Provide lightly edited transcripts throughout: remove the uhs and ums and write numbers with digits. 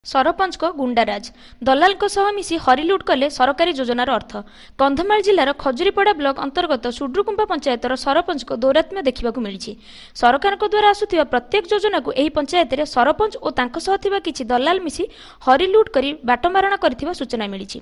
ସରପଞ୍ଚଙ୍କ ଗୁଣ୍ଡାରାଜ, ଦଲାଲଙ୍କ ସହ ମିଶି ହରିଲୁଟ୍ କଲେ ସରକାରୀ ଯୋଜନାର ଅର୍ଥ। କନ୍ଧମାଳ ଜିଲ୍ଲାର ଖଜୁରୀପଡ଼ା ବ୍ଲକ ଅନ୍ତର୍ଗତ ସୁଡ୍ରୁକୁମ୍ପା ପଞ୍ଚାୟତର ସରପଞ୍ଚଙ୍କ ଦୌରାତ୍ମ୍ୟ ଦେଖିବାକୁ ମିଳିଛି। ସରକାରଙ୍କ ଦ୍ୱାରା ଆସୁଥିବା ପ୍ରତ୍ୟେକ ଯୋଜନାକୁ ଏହି ପଞ୍ଚାୟତରେ ସରପଞ୍ଚ ଓ ତାଙ୍କ ସହ ଥିବା କିଛି ଦଲାଲ ମିଶି ହରିଲୁଟ୍ କରି ବାଟମାରଣା କରିଥିବା ସୂଚନା ମିଳିଛି।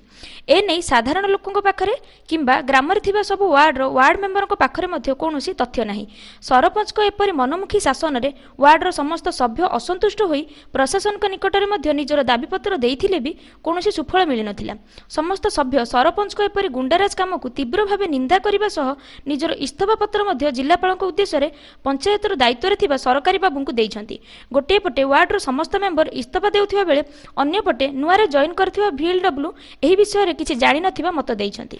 ଏନେଇ ସାଧାରଣ ଲୋକଙ୍କ ପାଖରେ କିମ୍ବା ଗ୍ରାମରେ ଥିବା ସବୁ ୱାର୍ଡର ୱାର୍ଡ ମେମ୍ବରଙ୍କ ପାଖରେ ମଧ୍ୟ କୌଣସି ତଥ୍ୟ ନାହିଁ। ସରପଞ୍ଚଙ୍କ ଏପରି ମନମୁଖୀ ଶାସନରେ ୱାର୍ଡର ସମସ୍ତ ସଭ୍ୟ ଅସନ୍ତୁଷ୍ଟ ହୋଇ ପ୍ରଶାସନଙ୍କ ନିକଟରେ ମଧ୍ୟ ନିଜର ଦାବିପତ୍ର ଦେଇଥିଲେ ବି କୌଣସି ସୁଫଳ ମିଳିନଥିଲା। ସମସ୍ତ ସଭ୍ୟ ସରପଞ୍ଚଙ୍କ ଏପରି ଗୁଣ୍ଡାରାଜ କାମକୁ ତୀବ୍ର ଭାବେ ନିନ୍ଦା କରିବା ସହ ନିଜର ଇସ୍ତଫା ପତ୍ର ମଧ୍ୟ ଜିଲ୍ଲାପାଳଙ୍କ ଉଦ୍ଦେଶ୍ୟରେ ପଞ୍ଚାୟତର ଦାୟିତ୍ୱରେ ଥିବା ସରକାରୀ ବାବୁଙ୍କୁ ଦେଇଛନ୍ତି। ଗୋଟିଏ ପଟେ ୱାର୍ଡର ସମସ୍ତ ମେମ୍ବର ଇସ୍ତଫା ଦେଉଥିବା ବେଳେ ଅନ୍ୟପଟେ ନୂଆରେ ଜଏନ୍ କରିଥିବା ଭିଏଲ୍ଡବ୍ଲ୍ୟୁ ଏହି ବିଷୟରେ କିଛି ଜାଣିନଥିବା ମତ ଦେଇଛନ୍ତି।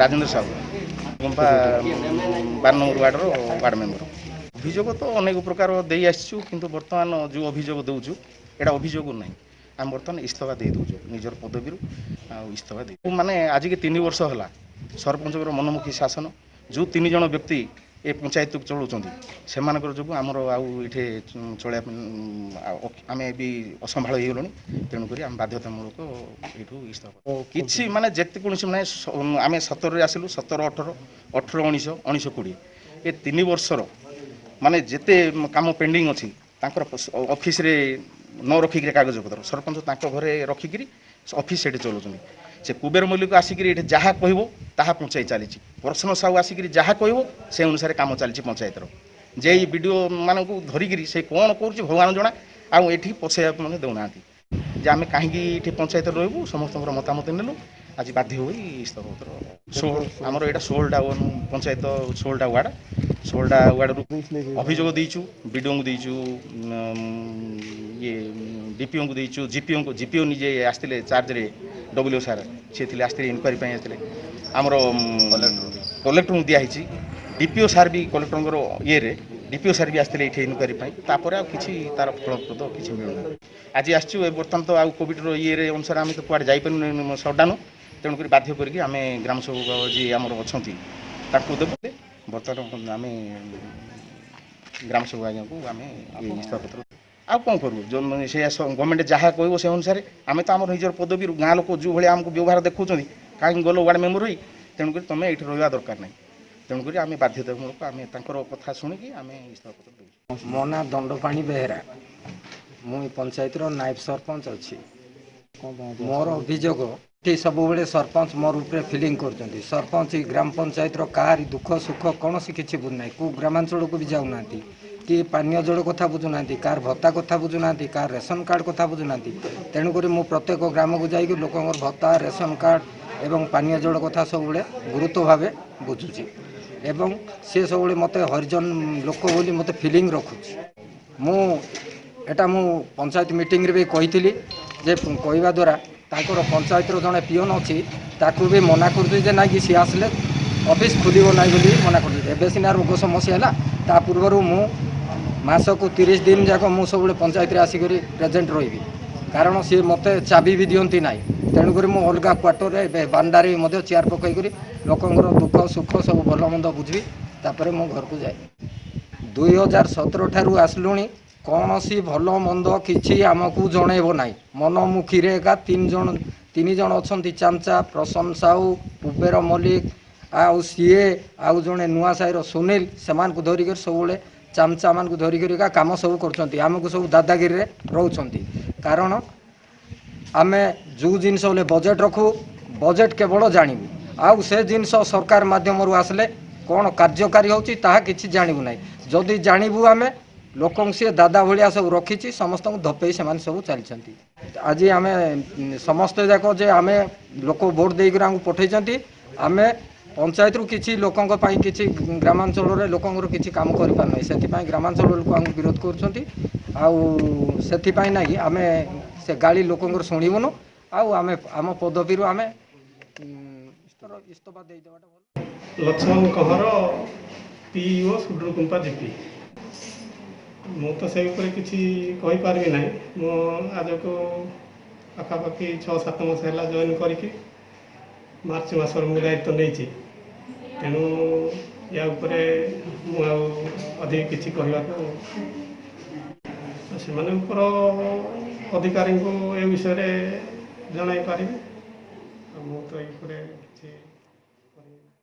ରାଜେନ୍ଦ୍ର ସାହୁ, ଗୁମ୍ପା 12 ନମ୍ବର ୱାର୍ଡ଼ର ୱାର୍ଡ଼ ମେମ୍ବର। ଅଭିଯୋଗ ତ ଅନେକ ପ୍ରକାର ଦେଇ ଆସିଛୁ, କିନ୍ତୁ ବର୍ତ୍ତମାନ ଯେଉଁ ଅଭିଯୋଗ ଦେଉଛୁ ଏଇଟା ଅଭିଯୋଗ ନାହିଁ। ଆମେ ବର୍ତ୍ତମାନ ଇସ୍ତଫା ଦେଇ ଦେଉଛୁ ନିଜର ପଦବୀରୁ। ଆଉ ଇସ୍ତଫା ଦେଇ ମାନେ ଆଜିକି 3 ବର୍ଷ ହେଲା ସରପଞ୍ଚଙ୍କର ମନମୁଖୀ ଶାସନ, ଯେଉଁ 3 ଜଣ ବ୍ୟକ୍ତି ଏ ପଞ୍ଚାୟତକୁ ଚଳାଉଛନ୍ତି, ସେମାନଙ୍କର ଯୋଗୁଁ ଆମର ଆଉ ଏଠି ଚଳିବା ପାଇଁ ଆମେ ବି ଅସମ୍ଭାଳ ହେଇଗଲୁଣି। ତେଣୁକରି ଆମେ ବାଧ୍ୟତାମୂଳକ ଏଇଠୁ ଇସ୍ତଫା। କିଛି ମାନେ ଯେତେ କୌଣସି ମାନେ ଆମେ 17ରେ ଆସିଲୁ, 17 18, 18 19, 19 20, ଏ 3 ବର୍ଷର ମାନେ ଯେତେ କାମ ପେଣ୍ଡିଂ ଅଛି ତାଙ୍କର ଅଫିସରେ ନ ରଖିକିରି କାଗଜପତ୍ର ସରପଞ୍ଚ ତାଙ୍କ ଘରେ ରଖିକିରି ଅଫିସ ସେଠି ଚଲାଉଛନ୍ତି। ସେ କୁବେର ମଲ୍ଲିକ ଆସିକିରି ଏଠି ଯାହା କହିବ ତାହା ପଞ୍ଚାୟତ ଚାଲିଛି। ପ୍ରସନ୍ନ ସାହୁ ଆସିକିରି ଯାହା କହିବ ସେ ଅନୁସାରେ କାମ ଚାଲିଛି ପଞ୍ଚାୟତର। ଯେ ଏଇ ବି ଡ଼ି ଓ ମାନଙ୍କୁ ଧରିକିରି ସେ କ'ଣ କରୁଛି ଭଗବାନ ଜଣା। ଆଉ ଏଠି ପଶେଇବାକୁ ମଧ୍ୟ ଦେଉନାହାନ୍ତି ଯେ ଆମେ କାହିଁକି ଏଠି ପଞ୍ଚାୟତରେ ରହିବୁ। ସମସ୍ତଙ୍କର ମତାମତ ନେଲୁ, ଆଜି ବାଧ୍ୟ ହୋଇ ଇସ୍ତଫାପତ୍ର। 16 ଆମର ଏଇଟା 16ଟା ପଞ୍ଚାୟତ, 16ଟା ୱାର୍ଡ଼। 16ଟା ୱାର୍ଡ଼ରୁ ଅଭିଯୋଗ ଦେଇଛୁ, ବିଡ଼ିଓଙ୍କୁ ଦେଇଛୁ, ଇଏ ଡିପିଓଙ୍କୁ ଦେଇଛୁ, ଜିପିଓଙ୍କୁ। ଜିପିଓ ନିଜେ ଆସିଥିଲେ ଚାର୍ଜରେ, ଡବ୍ଲ୍ୟୁ ସାର୍ ସିଏ ଥିଲେ, ଆସିଥିଲେ ଇନକ୍ୱାରି ପାଇଁ ଆସିଥିଲେ। ଆମର କଲେକ୍ଟରଙ୍କୁ ଦିଆହେଇଛି। ଡିପିଓ ସାର୍ ବି କଲେକ୍ଟରଙ୍କର ଇଏରେ ଡିପିଓ ସାର୍ ବି ଆସିଥିଲେ ଏଇଠି ଇନକ୍ୱାରି ପାଇଁ। ତାପରେ ଆଉ କିଛି ତାର ଫଳପ୍ରଦ କିଛି ମିଳୁନି। ଆଜି ଆସିଛୁ। ଏ ବର୍ତ୍ତମାନ ତ ଆଉ କୋଭିଡ଼ର ଇଏରେ ଅନୁସାରେ ଆମେ ତ କୁଆଡ଼େ ଯାଇପାରୁନୁ, ସଟ୍ଡାଉନ୍। ତେଣୁକରି ବାଧ୍ୟ କରିକି ଆମେ ଗ୍ରାମ ସେବକ ଯିଏ ଆମର ଅଛନ୍ତି ତାଙ୍କୁ ଦେବୁ। ବର୍ତ୍ତମାନ ଆମେ ଗ୍ରାମ ସେବକ ଆଜ୍ଞାକୁ ଆମେ ଇସ୍ତଫା ପତ୍ର। ଆଉ କ'ଣ କରିବୁ? ଯେଉଁ ସେ ଗଭର୍ଣ୍ଣମେଣ୍ଟ ଯାହା କହିବ ସେ ଅନୁସାରେ ଆମେ ତ ଆମର ନିଜର ପଦବୀରୁ ଗାଁ ଲୋକ ଯେଉଁ ଭଳିଆ ଆମକୁ ବ୍ୟବହାର ଦେଖାଉଛନ୍ତି, କାହିଁକି ଗଲ ୱାର୍ଡ଼ ମେମ୍ବର ହୋଇ, ତେଣୁକରି ତୁମେ ଏଇଠି ରହିବା ଦରକାର ନାହିଁ। ତେଣୁକରି ଆମେ ବାଧ୍ୟତାମୂଳକ ଆମେ ତାଙ୍କର କଥା ଶୁଣିକି ଆମେ ଇସ୍ତଫା ପତ୍ର ଦେଉଛୁ। ମୋ ନାଁ ଦଣ୍ଡପାଣି ବେହେରା, ମୁଁ ଏ ପଞ୍ଚାୟତର ନାୟବ ସରପଞ୍ଚ ଅଛି। ମୋର ଅଭିଯୋଗ ଏଠି ସବୁବେଳେ ସରପଞ୍ଚ ମୋର ଉପରେ ଫିଲିଂ କରୁଛନ୍ତି। ସରପଞ୍ଚ ଗ୍ରାମ ପଞ୍ଚାୟତର କାହାରି ଦୁଃଖ ସୁଖ କୌଣସି କିଛି ବୁଝୁନାହିଁ। କେଉଁ ଗ୍ରାମାଞ୍ଚଳକୁ ବି ଯାଉନାହାନ୍ତି କି ପାନୀୟ ଜଳ କଥା ବୁଝୁନାହାନ୍ତି, କାହାର ଭତ୍ତା କଥା ବୁଝୁନାହାନ୍ତି, କାହାର ରେସନ କାର୍ଡ଼ କଥା ବୁଝୁନାହାନ୍ତି। ତେଣୁକରି ମୁଁ ପ୍ରତ୍ୟେକ ଗ୍ରାମକୁ ଯାଇକି ଲୋକଙ୍କର ଭତ୍ତା, ରେସନ କାର୍ଡ଼ ଏବଂ ପାନୀୟ ଜଳ କଥା ସବୁବେଳେ ଗୁରୁତ୍ୱ ଭାବେ ବୁଝୁଛି ଏବଂ ସେ ସବୁବେଳେ ମୋତେ ହରିଜନ ଲୋକ ବୋଲି ମୋତେ ଫିଲିଂ ରଖୁଛି। ମୁଁ ଏଟା ମୁଁ ପଞ୍ଚାୟତ ମିଟିଂରେ ବି କହିଥିଲି ଯେ କହିବା ଦ୍ୱାରା ତାଙ୍କର ପଞ୍ଚାୟତର ଜଣେ ପିଅନ ଅଛି, ତାକୁ ବି ମନା କରୁଛି ଯେ ନାଇଁ କି ସିଏ ଆସିଲେ ଅଫିସ ଖୋଲିବ ନାହିଁ ବୋଲି ମନା କରୁଛି। ଏବେ ସିନା ରୋଗ ସମସ୍ୟା ହେଲା, ତା ପୂର୍ବରୁ ମୁଁ ମାସକୁ 30 ଦିନ ଯାକ ମୁଁ ସବୁବେଳେ ପଞ୍ଚାୟତରେ ଆସିକରି ପ୍ରେଜେଣ୍ଟ ରହିବି, କାରଣ ସିଏ ମୋତେ ଚାବି ବି ଦିଅନ୍ତି ନାହିଁ। ତେଣୁକରି ମୁଁ ଅଲଗା କ୍ୱାର୍ଟରରେ ଏବେ ବାଣ୍ଡାରେ ମଧ୍ୟ ଚେୟାର ପକାଇକରି ଲୋକଙ୍କର ଦୁଃଖ ସୁଖ ସବୁ ଭଲ ମନ୍ଦ ବୁଝିବି, ତାପରେ ମୁଁ ଘରକୁ ଯାଏ। 2017 ଠାରୁ ଆସିଲୁଣି, କୌଣସି ଭଲ ମନ୍ଦ କିଛି ଆମକୁ ଜଣେଇବ ନାହିଁ। ମନମୁଖୀରେ ଏକା 3 ଜଣ ଅଛନ୍ତି ଚାମଚା, ପ୍ରସନ୍ନ ସାହୁ, କୁବେର ମଲ୍ଲିକ ଆଉ ସିଏ ଆଉ ଜଣେ ନୂଆ ସାହିର ସୁନୀଲ। ସେମାନଙ୍କୁ ଧରିକରି ସବୁବେଳେ ଚାମଚାମାନଙ୍କୁ ଧରିକରି ଏକା କାମ ସବୁ କରୁଛନ୍ତି। ଆମକୁ ସବୁ ଦାଦାଗିରିରେ ରହୁଛନ୍ତି, କାରଣ ଆମେ ଯେଉଁ ଜିନିଷ ହେଲେ ବଜେଟ୍ ରଖୁ, ବଜେଟ୍ କେବଳ ଜାଣିବୁ, ଆଉ ସେ ଜିନିଷ ସରକାର ମାଧ୍ୟମରୁ ଆସିଲେ କ'ଣ କାର୍ଯ୍ୟକାରୀ ହେଉଛି ତାହା କିଛି ଜାଣିବୁ ନାହିଁ। ଯଦି ଜାଣିବୁ ଆମେ ଲୋକଙ୍କୁ ସିଏ ଦାଦା ଭଳିଆ ସବୁ ରଖିଛି, ସମସ୍ତଙ୍କୁ ଧପେଇ ସେମାନେ ସବୁ ଚାଲିଛନ୍ତି। ଆଜି ଆମେ ସମସ୍ତେ ଯାକ ଯେ ଆମେ ଲୋକ ଭୋଟ ଦେଇକରି ଆମକୁ ପଠେଇଛନ୍ତି, ଆମେ ପଞ୍ଚାୟତରୁ କିଛି ଲୋକଙ୍କ ପାଇଁ କିଛି ଗ୍ରାମାଞ୍ଚଳରେ ଲୋକଙ୍କର କିଛି କାମ କରିପାରୁନାହିଁ। ସେଥିପାଇଁ ଗ୍ରାମାଞ୍ଚଳ ଲୋକ ଆମକୁ ବିରୋଧ କରୁଛନ୍ତି। ଆଉ ସେଥିପାଇଁ ନାଇଁ ଆମେ ସେ ଗାଳି ଲୋକଙ୍କର ଶୁଣିବୁନୁ, ଆଉ ଆମେ ଆମ ପଦବୀରୁ ଆମେ ଇସ୍ତଫା ଦେଇଦେବାଟା ଭଲ। Laxman Kanhar, PEO Sudrukumpa GP. ମୁଁ ତ ସେଇ ଉପରେ କିଛି କହିପାରିବି ନାହିଁ। ମୁଁ ଆଜକୁ ପାଖାପାଖି 6 7 ମାସ ହେଲା ଜଏନ୍ କରିକି, ମାର୍ଚ୍ଚ ମାସରୁ ମୁଁ ଦାୟିତ୍ୱ ନେଇଛି। ତେଣୁ ୟା ଉପରେ ମୁଁ ଆଉ ଅଧିକ କିଛି କହିବାକୁ ସେମାନଙ୍କର ଅଧିକାରୀଙ୍କୁ ଏ ବିଷୟରେ ଜଣାଇ ପାରିବେ। ଆଉ ମୁଁ ତ ଏଇ ଉପରେ କିଛି କରିବି।